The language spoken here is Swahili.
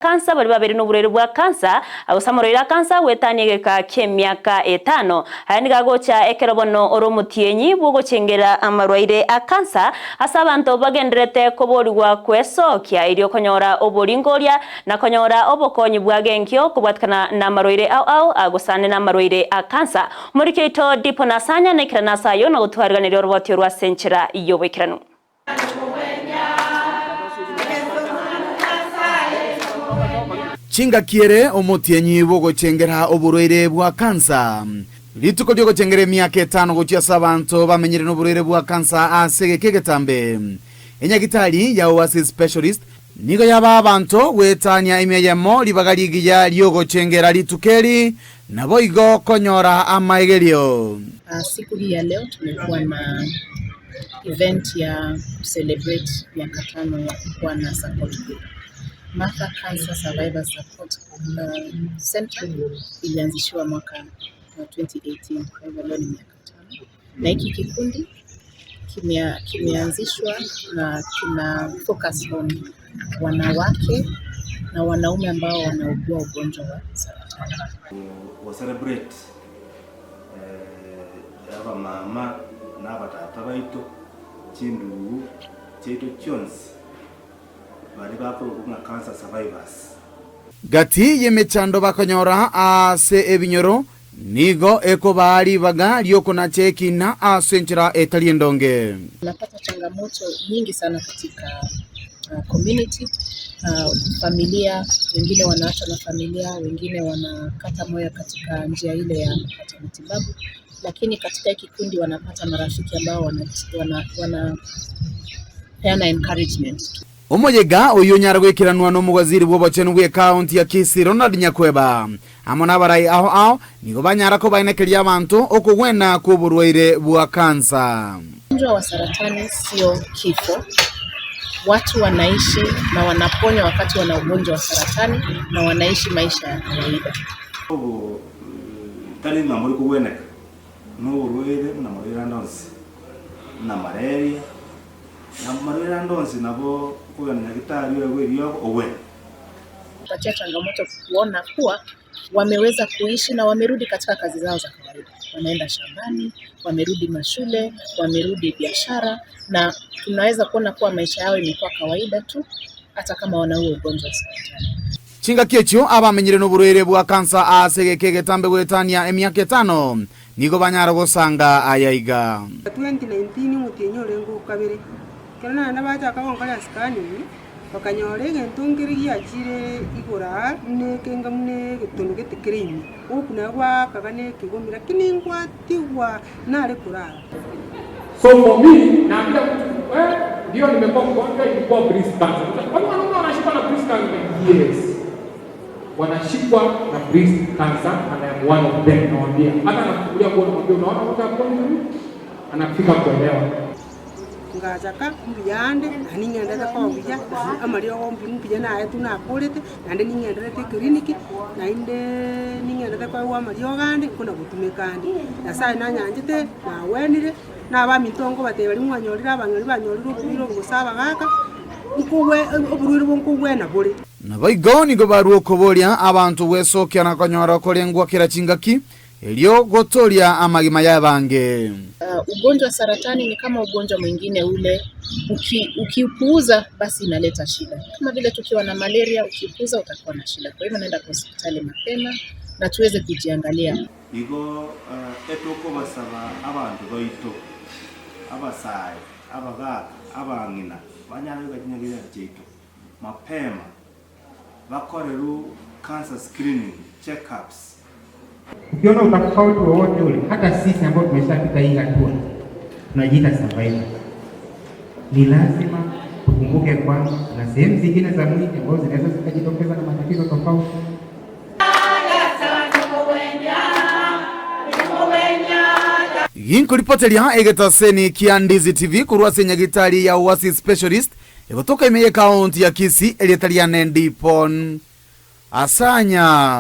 Kansa baria babere noborwaire bwa kansa, gose amarwaire a kansa goetania egeka ki'emiaka etano. Aya nigo agocha ekero bono ore omotienyi bw'ogochengera amarwaire a kansa ase abanto bagendererete koborigwa kwesokia erio konyora oboringoria na konyora obokonyi bwa genkio kobwatikana namarwaire ao ao agosane namarwaire a kansa. Omoriki oito Dipo Nasanya naikerane ase ayio na gotwariganeria oroboti orwo ase enchera y'oboikeranu. Chingaki ere omotienyi bw'ogochengera oborwaire bwa kansa. Rituko ri'ogochengera emiaka etano gochia ase abanto bamenyire noborwaire bwa kansa ase egeka egetambe. Enyagitari ya Oasis Specialist nigo yabaa abanto goetania emia eyemo ribaga rigiya ri'ogochengera rituko eri naboigo konyora amaegerio. Siku hii ya leo tumekuwa na event ya kucelebrate miaka tano ya kukuwa na support group. Martha Cancer Survivor Support Center ilianzishiwa mwaka wa 2018, kwa hivyo leo ni miaka 5, na hiki kikundi kimeanzishwa na kina focus on wanawake na wanaume ambao wanaugua ugonjwa wa saratani. Go celebrate abamama na abatata baito, chindugu chiaito chionsi baria bakorokwa ng'a cancer survivors. Gati y'emechando bakonyora ase ebinyoro nigo ekobaa ribaga ri'okonacha ekiina ase enchera etari endonge. Napata changamoto nyingi sana katika community, familia, wengine wanaachwa na familia, wengine wanakata moyo katika njia ile ya kupata matibabu, lakini katika hiki kikundi wanapata marafiki ambao wanapeana encouragement. Omoyega oyio onyare goikeranwa nomowaziri bw'obochenu bw'ekaunti ya Kisii Ronald Nyakweba amo nabarai ao ao nigo banyara kobaenekeria abanto okogwena kw'oborwaire bwa kansa. Ugonjwa wa saratani sio kifo. Watu wanaishi na wanaponywa wakati wana ugonjwa wa saratani na wanaishi maisha ya kawaida. Obo tari ng'a more kogweneka noborwaire buna amarwaire ande onsi, buna malaria, na amarwaire ande onsi nabo okogenda nyagetari oegwe eriogo ogwene. Patia changamoto kuona kuwa wameweza kuishi na wamerudi katika kazi zao za kawaida. Wanaenda shambani, wamerudi mashule, wamerudi biashara na tunaweza kuona kuwa maisha yao imekuwa kawaida tu hata kama wana huo ugonjwa wa saratani. Chingaki echio abamenyire noborwaire bwa kansa ase egeka egetambe goetania emiaka etano nigo banyara gosanga aya iga. 2019 omotienyi orenge okabere, ekero naende bachaka gonkora scanning, bakanyora egento nkere giachire igoro aa buna ekenga buna egetono gete kere ime, okwo nabo gwakaga na ekegomia lakini ngwatigwa nare korara. So for me, naambia mtu ndio nimekuwa mgonjwa, ilikuwa breast cancer. Kwani wanaume wanashikwa na breast cancer? Yes. Wanashikwa na breast cancer and I am one of them, nawaambia. Hata nakuchukulia kuona namwambia unaona what I'm going through? Anafika kuelewa. Ngachaka mbuya ande, na ning'enderete koba buya, na amariogo mbu mbuya naetwe nakorete, naende ning'enderete eclinic, naende ning'enderete koegwa amariogo ande, nkona gotumeka ande. Nyasaye nanyanchete, nawenire, na abaminto nkobatebia baria mwanyorire abang'ina banyorire oborwaire obo gose abagaka, nkogwe oborwaire obo nkogwena bore. Naboigo nigo barua okoboria abanto gwesokia na konyora okorengwa kera chingaki, erio gotoria amagima y'abange. Ugonjwa wa saratani ni kama ugonjwa mwingine ule, ukiupuuza basi inaleta shida. Kama vile tukiwa na malaria, ukipuuza utakuwa na shida. Kwa hivyo naenda kwa hospitali mapema na tuweze kujiangalia. Igo etokobasaba abanto baito, abasae, abagaaka, abang'ina, banyare goika chinyagitari chiaito mapema, bakorerwe cancer screening, check-ups. Ukiona utofauti wowote ule, hata sisi ambao tumeshafika hii hatua tunajiita survivor, ni lazima tukumbuke kwamba na sehemu zingine za mwili ambazo zinaweza zikajitokeza na matatizo tofauti. Ginkoripoteria egetaseni kia Ndizi TV korwa ase nyagitari ya Oasis Specialist egotoka ime ye county ya Kisii erieta riane Ndipon Asanya.